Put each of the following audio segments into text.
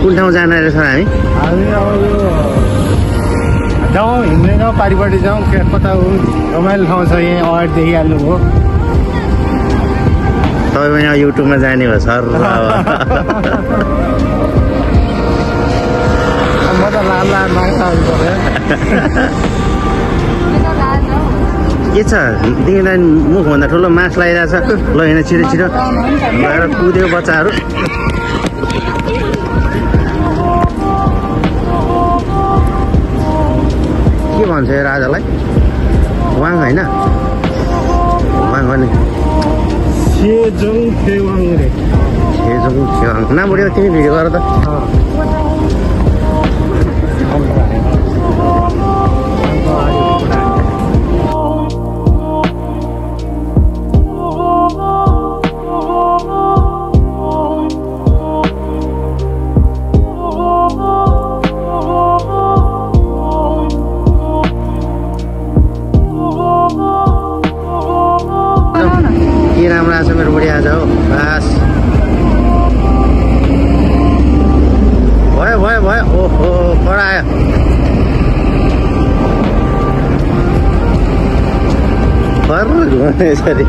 कुन ठाउँ जान रहेछ हामी? हामी अब यो जाउँ हिँड्दै जाउँ पारिपट्टि जाउँ के कता रमाइलो ठाउँ छ यहाँ अगाडि देखिहाल्नुभयो तपाईँ पनि अब युट्युबमा जाने भयो सर म त लाल माग्छ के छ तिमीलाई मुखभन्दा ठुलो मास्क लगाइरहेछ ल हिँड छिटो छिटो गएर कुद्यो बच्चाहरू के भन्छ यो राजालाई वाङ होइन वाङ हो नि छेजोङ फेवाङ रे छेजोङ फेवाङ नाम बुढ्यो तिमी भिडियो गर त के राम्रो आएको छ मेरो बुढी आज हो बास भयो भयो भयो ओहो कडा आयो यसरी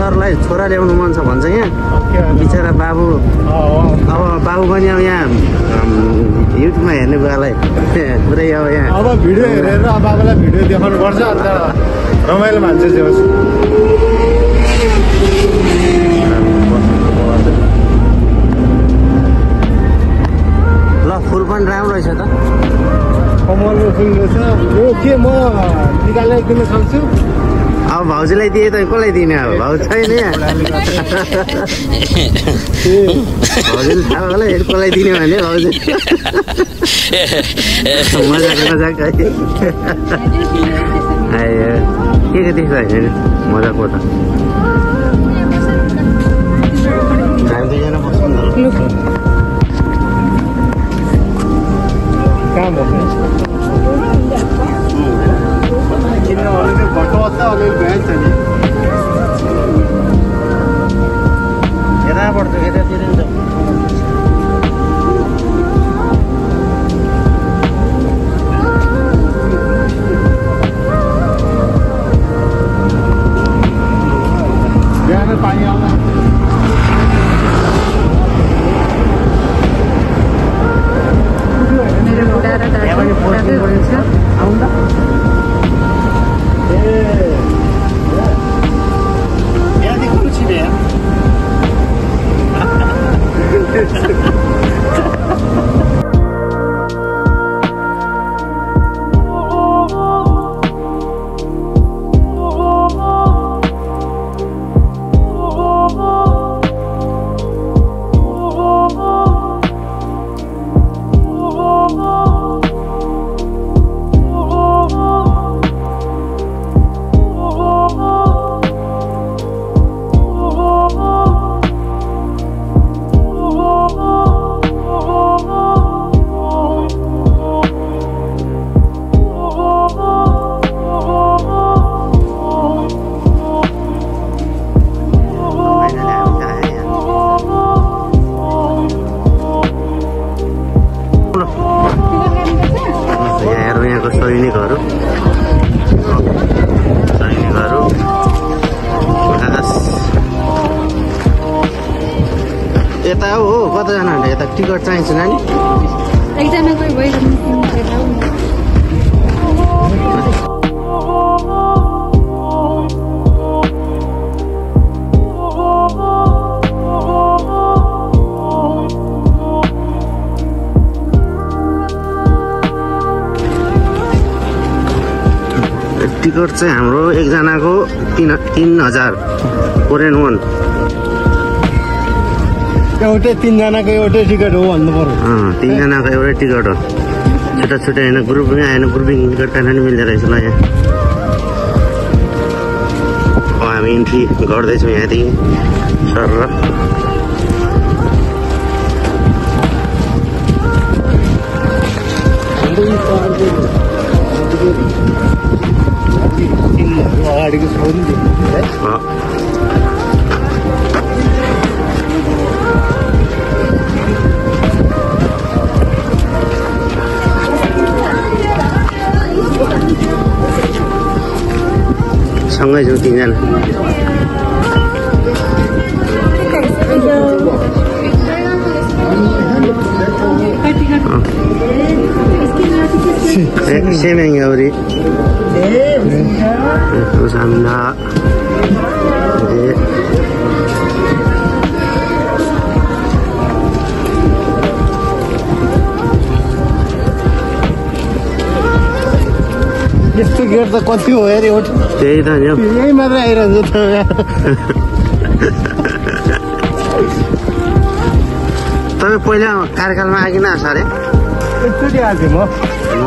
सरलाई छोरा ल्याउनु मन छ भन्छ यहाँ बिचरा बाबु अब बाबु पनि अब यहाँ युट्युबमा हेर्ने बुवालाई पुरै अब यहाँ अब भिडियो हेरेर बाबालाई भिडियो देखाउनु पर्छ अन्त रमाइलो मान्छे चाहिँ होस् ल फुल पनि राम्रो रहेछ त कमलको फुल रहेछ यो के म निकालेर किन्न सक्छु अब भाउजूलाई दिए त कसलाई दिने अब भाउ छैन भाउजूले थाहा होला कसलाई दिने भने भाउजू मजाक मजाक आयो के देख्छ होइन मजाको त हामी दुईजना बस्छौँ न कहाँ बस्ने किनभने घटो छ अलिअलि भ्यान्छ नि यताबाट त यतातिर नि त बिहान पानी आउँछ मेरो बुढा र दाजु आउँदा यता हो कताजना यता टिकट चाहिन्छ नानी एकजनाको टिकट चाहिँ हाम्रो एकजनाको 3000 कोरियन वन एउटै तीनजनाको एउटै टिकट हो भन्नु पर्यो तीनजनाको एउटै टिकट हो छुट्टा छुट्टै होइन ग्रुपमै आएन ग्रुपिङ टिकट पनि मिल्दो रहेछ ल यहाँ हामी इन्ट्री गर्दैछौँ यहाँदेखि सर अगाडिको छेउ नि देखिन्छ है सँगै जाउँ तिनजना सेमेङ गौरी सामना यस्तो गेट त कति हो अरे त्यही त नि यही मात्र आइरहन्छ त तपाईँ पहिला कार्यकालमा आइकिन आएको छ अरे एकचोटि आएको थिएँ म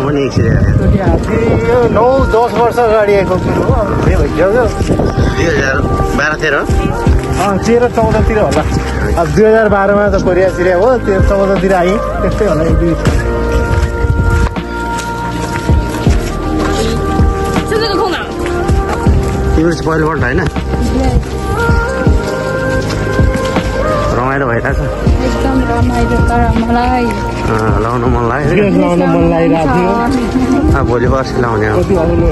पनि एकचोटि आएको एकचोटि आएको थिएँ 9-10 वर्ष अगाडि आएको कुरो हो के भइसक्यो 2012-13 13-14तिर होला अब 2012मा त कोरिया सिरिया हो 13-14तिर आएँ त्यस्तै होला एक दुई तिम्रो चाहिँ पहिलोपल्ट होइन रमाइलो भइरहेछ एकदम रमाइलो तर मलाई लाउन मन लाग्यो ड्रेस लाउन मन लागिरहेको थियो भोलि पर्सि लाउने अब कति आउनु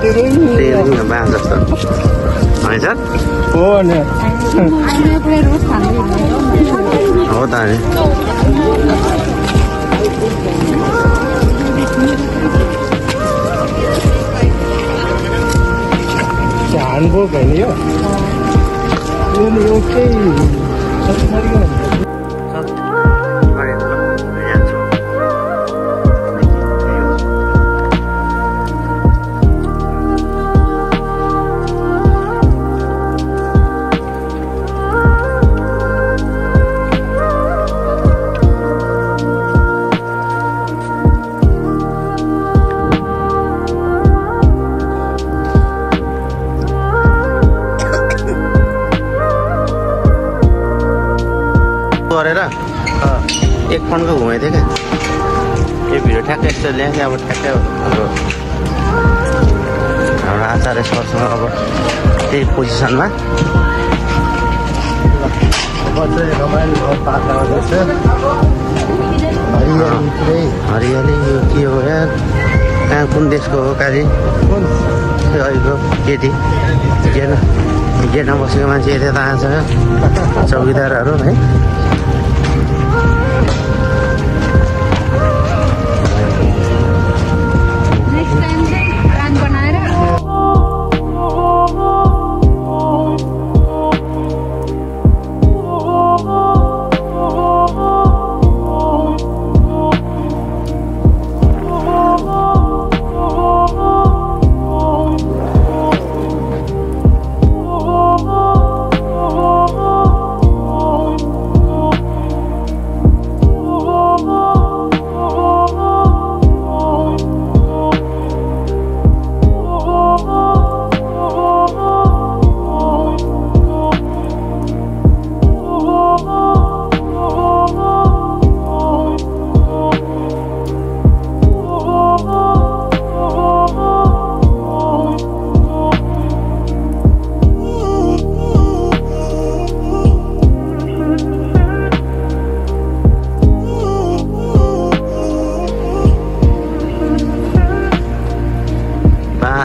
त्यही बाँस जस्तो होइन सर हो नि हो त अनि हान्डबोक होइन यो एउटै गरेर एक फन्डको घुमाइदियो क्या यो भिडियो ठ्याक्कै यस्तो ल्याएको थियो अब ठ्याक्कै हाम्रो आचार्य सरसँग अब त्यही पोजिसनमा हरियाली यो के हो यार कहाँ कुन देशको हो काली अहिलेको केटी गेटमा बसेको मान्छे यता आएको छ चौकीदारहरू है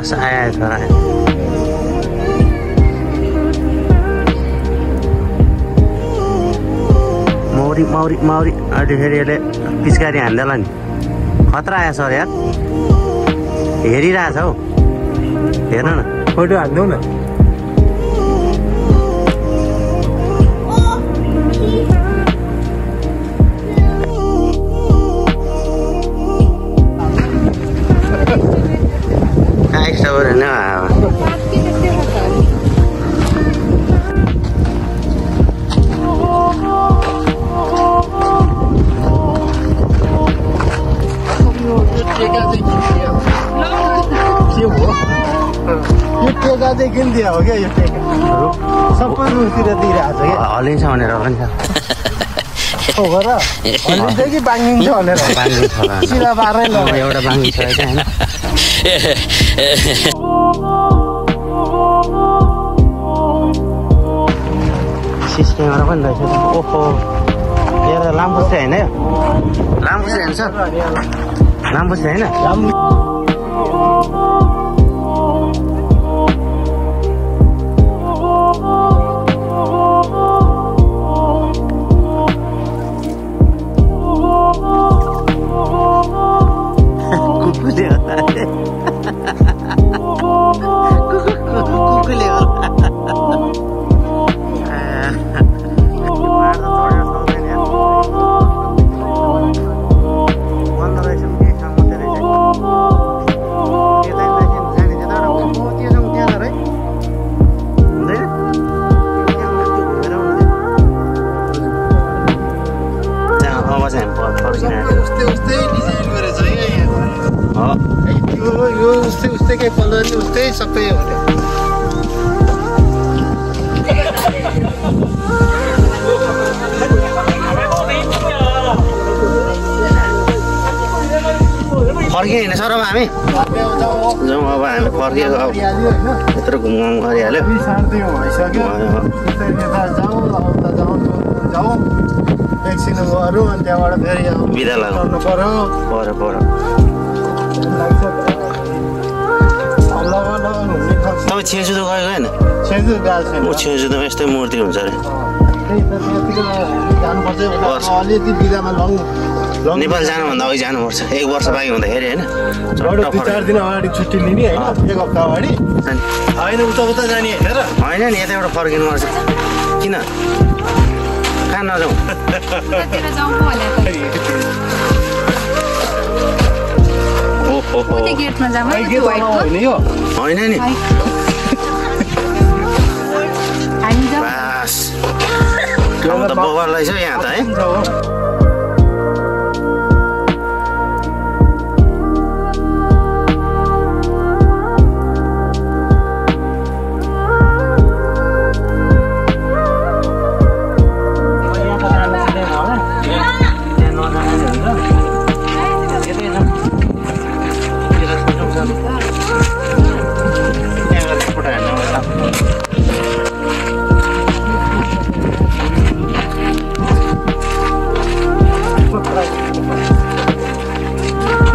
आया छोरा मौरी मौरी मौरी अहिले फेरि यसले पिचकारी हान्दैला नि खतरा आयो सर यार हेरिरहेछ हौ हेर्न न फोटो हान्देऊ न एक्स्ट्रा गऱ्यो होइन यो टेकादेखि दिया हो क्या यो टेका सबै रुखतिर दिइरहेको छ क्या हलिन्छ भनेर पनि छ गर भन्दै कि बाङ्गिन्छ भनेर बाङ्गी छ सिधा बाह्रै ल एउटा बाङ्गी छ हैन सिस क्यामेरा पनि रहेछ ओहो यहाँ लामबुसे हैन लामबुसे हैन सर लामबुसे हैन उस्तै कलर उस्तै सबै हो फर्कियो हैन सर अब हामी जाउँ अब हामी फर्किएको अब यत्रो घुमघाम गरिहाल्यो एकछिन गरौँ अनि त्यहाँबाट फेरि बिदा लाग्नु पर्यो तपाईँ छेजुदो गएको होइन म छेजुदोमा यस्तै मूर्ति हुन्छ अरे नेपाल जानुभन्दा अघि जानुपर्छ 1 वर्ष बाँकी हुँदाखेरि होइन 4 दिन अगाडि छुट्टी लिने होइन 1 हप्ता अगाडि होइन उता जाने होइन नि यताबाट फर्किनुपर्छ किन कहाँ नजाउँ होइन नि बास ठाउँ त बगरलाई छ यहाँ त है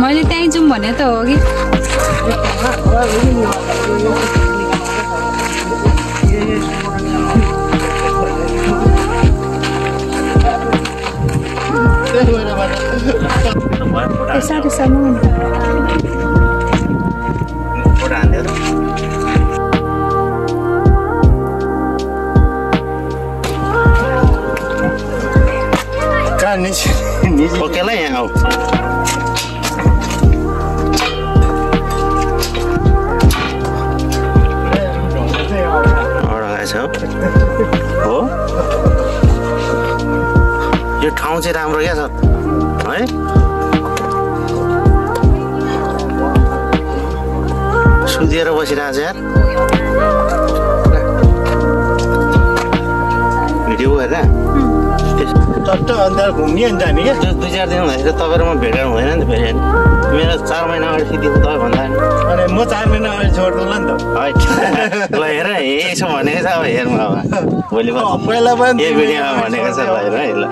मैले त्यहीँ जाउँ भने त हो कि ओकेला यहाँ आऊ हो यो ठाउँ चाहिँ राम्रो क्या छ है सुतेर बसिरहेको छ यार भिडियो हेर टट्ट अन्त घुम्ने अनि जाने क्या 2-4 दिन हुँदाखेरि तपाईँ र म भेटेर हुँदैन नि त फेरि मेरो 4 महिना अगाडि सिधै तपाईँ भन्दा नि अनि म 4 महिना अगाडि छोड्दिनँ नि त ल हेर यसो भनेको छ अब हेर्नु अब भोलि पहिला पनि यो भिडियोमा भनेको छ ल हेर है ल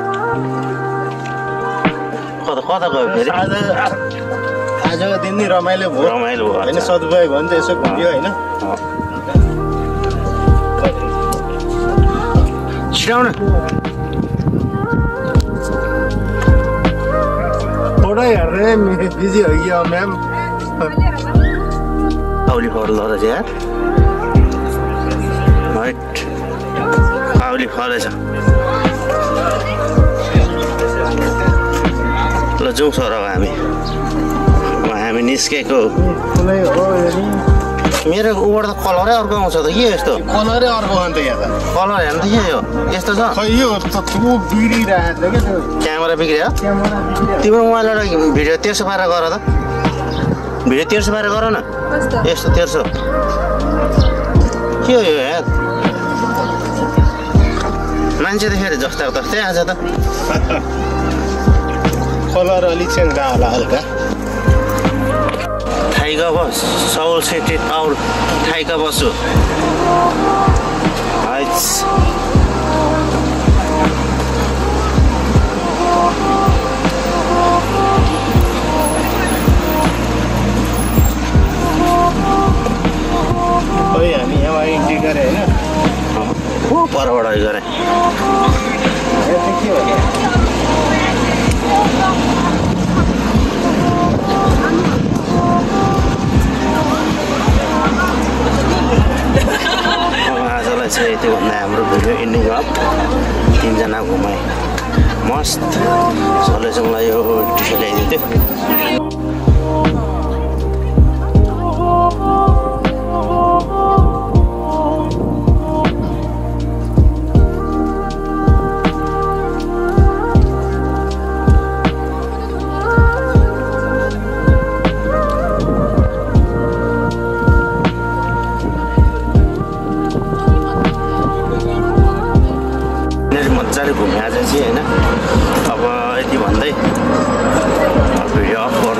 कता गयो फेरि आजको दिन नि रमाइलो भयो होइन सदुपयोग भयो नि त यसो घुम्यो होइन छिराउन फोटो हेर्दै बिजी हो कि म्याम आउली फल रहेछ यार राइट आउली फलेछ ल जाउँ सर अब हामी निस्केको मेरो उबाट त कलरै अर्को आउँछ त के यस्तो कलरै अर्को अन्त यहाँ त कलर हेर्नु त के यो यस्तो छ खै यो बिग्रिरहेको छ क्या क्यामेरा बिग्रियो तिम्रो मोबाइलबाट भिडियो 1300 पारेर गर त भिडियो 1300 पारेर गर न यस्तो 1300 के हो यो यार मान्छे देखेर जस्ता तस्तै आज त कलर अलिक चेन्ज भयो होला हल्का थाइका बस सौल सेटेड आउट थाइका बसु हामी यहाँ इन्ट्री गरे होइन परबाट गरे के हो आजलाई चाहिँ त्योभन्दा हाम्रो भिडियो इन्डिङ अप 3 जना घुमाएँ मस्त सलेसङलाई यो टी सर्ट ल्याइदिन्थ्यो मजाले घुमे आज चाहिँ होइन अब यति भन्दै भिडियो अफ गर्नु